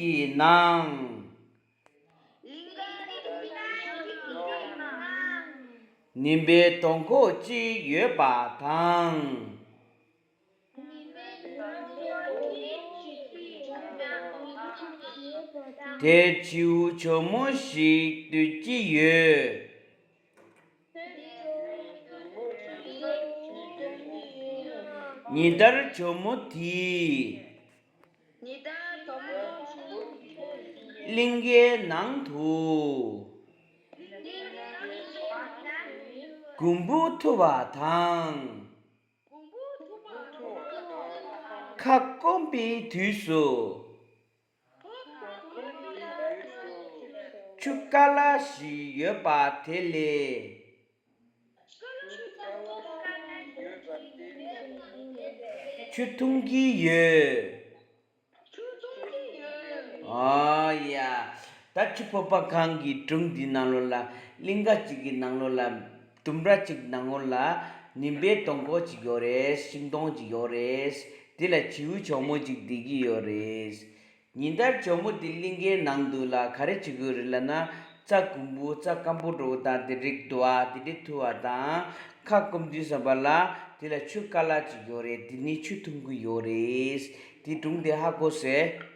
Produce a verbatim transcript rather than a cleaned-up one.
གི་ནང་། ནིམ་པའི་སྡོང་ཁོག་གཅིག་ཡོད་པ་དང་། དེར་བྱིའུ་གྱོག་མོ་ཞིག་སྡོད་ཀྱི་ཡོད། ཉིན་ལྟར་གྱོག་མོ་དེས། གླིང་གའི་ནང་དུ། གོང་བུ་འཐུ་བ་དང་། ཁ་སྐོམ་པའི་དུས་སུ། ཆུ་ཀ་ལ་ཞིག་ཡོད་པ་དེ་ལས། ཆུ་འཐུང་གི་ཡོད། ཨོ་ཡ། ད་ཆུ་ཕོར་པ་གང་གི་སྒྲུང་འདི་ནང་ལོགས་ལ། གླིང་ག་གཅིག་གི་ནང་ལོགས་ལ། ལྡུམ་ར་གཅིག་ནང་ལོགས་ལ། ནིམ་པའི་སྡོང་ཁོག་གཅིག་ཡོད་རེད། ཤིང་སྡོང་གཅིག་ཡོད་རེད། དེ་ལ་བྱིའུ་གྱོག་མོ་གཅིག་བསྡད་ཀྱི་ཡོད་རེད། ཉིན་ལྟར་གྱོག་མོ་དེ་གླིང་གའི་ནང་དུ་ལ་ག་རེ་བྱེད་ཀྱི་ཡོད་རེད་ལབ་ན། རྩྭ་གོང་བུ་རྩྭ་སྐམ་པོ་འདྲ་བོ་དང་དེ་རིགས་འདུག་ཨ། དེ་འདྲས་འཐུ་བ་དང་། ཁ་སྐོམ་དུས་ཙམ་པ་ལ། དེ་ལ་ཆུ་ཀ་ལ་གཅིག་ཡོད་རེད། དེ་ནི་ཆུ་འཐུང་གི་ཡོད་རེད། དེ་སྒྲུང་དེ་ཧ་གོ་སོང་།